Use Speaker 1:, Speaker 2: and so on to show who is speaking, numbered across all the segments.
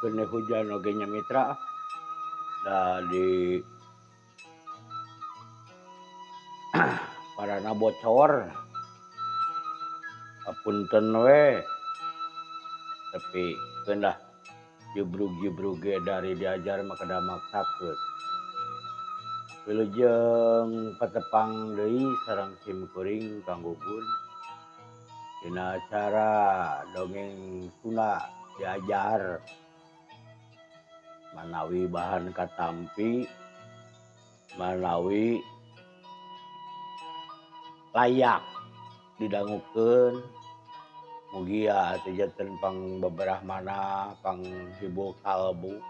Speaker 1: Keun hujan oge nya mitra. Da di parana bocor. Apunten we. Tapi keun lah jubrug-jubrug ge dari diajar mah kada maksakeun. Wilujeng patepang deui sareng sim kuring Kang Gugun. Dina acara dongeng Sunda diajar manawi bahan katampi, manawi layak didangukeun, mugia atuh janten pangbeberah manah, panghibur kalbu.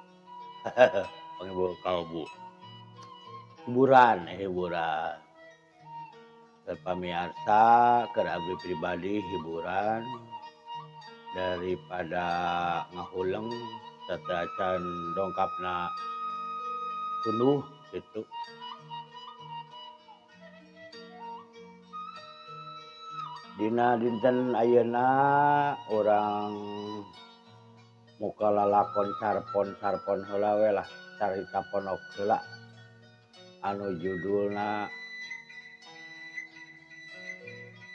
Speaker 1: Panghibur kalbu. Hiburan, hiburan. Keur pamiarsa, keur abdi pribadi hiburan daripada ngahuleng sateuacan dongkapna tunduh kitu. Dina dinten ayeuna urang muka lalakon sarpon-sarpon heula we lah, carita pondok heula anu judulna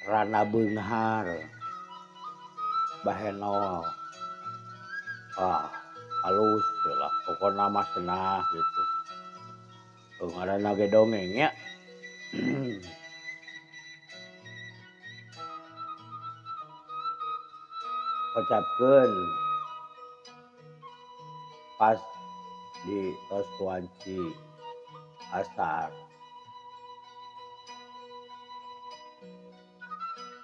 Speaker 1: Rana Beunghar Bahenol. Ah, halus lah pokona mah cenah gitu. Ngaranna ge dongeng nya. Kocapkeun pas di tos wanci asar.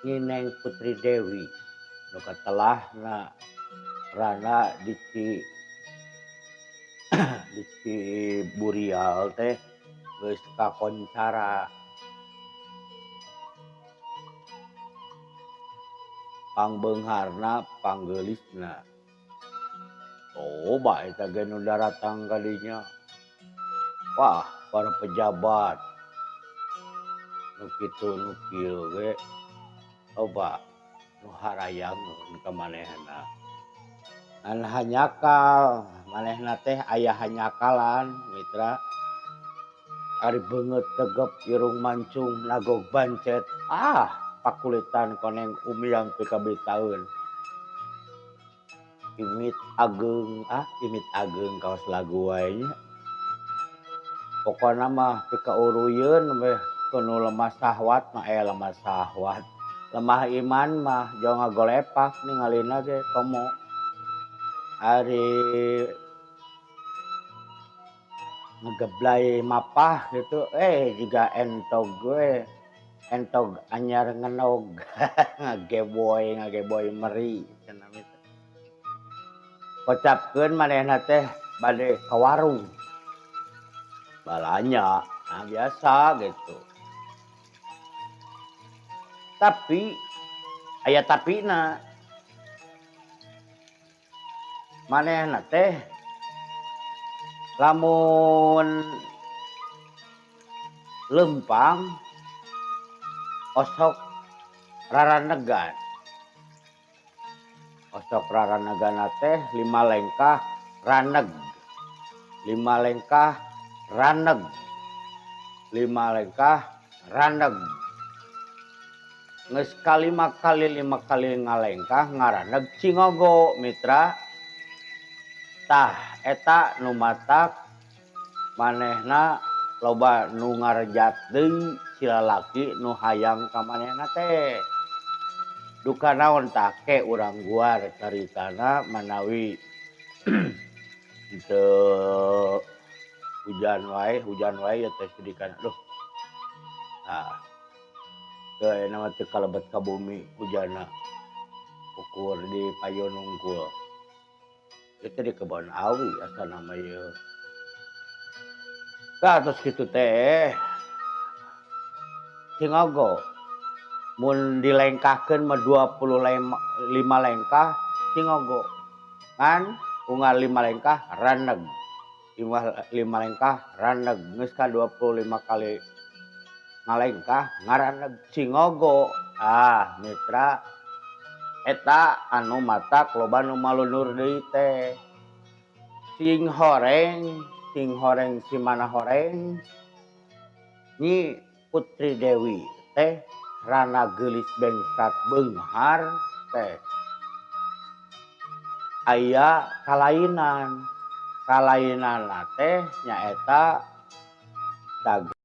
Speaker 1: Ngineng Putri Dewi nu katelahna Rana di Ciburial teh geus kakoncara. Pangbeungharna panggeulisna. Coba eta ge nu daratang ka dinya. Wah, para pejabat nu kitu nu kieu ge loba nu harayangeun ka manehna. Ngan hanyakal manehna teh aya hanyakalan mitra. Ari beungeut tegep irung mancung nagog bancet. Ah, pakulitan koneng umiyang pikabitaeun. Imit ageung, ah imit ageung kaos lagu wae nya. Pokona mah pikauruyeun weh kuno lemah sahwat mah lemah sahwat. Lemah iman mah jauh ngagolepak ningalina ge komo. Ari ngegeblay mapah gitu, juga entog gue, entog anyar ngenog, ngageboy meri cenah gitu. Kocapkeun manehna teh bade ka warung. Balanya, nah biasa gitu. Tapi aya tapina. Manehna teh lamun leumpang osok raranegan. Osok raranegan teh 5 lengkah raneg. 5 lengkah raneg. 5 lengkah raneg. Geus kalima kali 5 kali ngalengkah ngaraneg cingogo mitra. Tah eta nu matak manehna loba nu ngarejat deui si lalaki nu hayang ka manehna teh. Duka naon tah ke urang guar caritana manawi teu hujan wae ya teh sedikan aduh. Tah teu ayeuna mah teu kalebet ka bumi hujanna. Ukur di payun unggul. Itu di kebon awi asal nama ieu. Tah terus kitu teh. Cingogo mun dilengkahkeun mah 25 lengkah cingogo. Ngan unggal 5 lengkah raneg. 5 lengkah raneg geus ka 25 kali ngalengkah ngaraneg cingogo. Ah mitra eta anu matak loba nu malunur deui teh. Sing horeng, sing horeng, si mana horeng. Nyi Putri Dewi teh rana geulis bengsrat beunghar teh aya kalainan. Kalainanna teh nyaeta.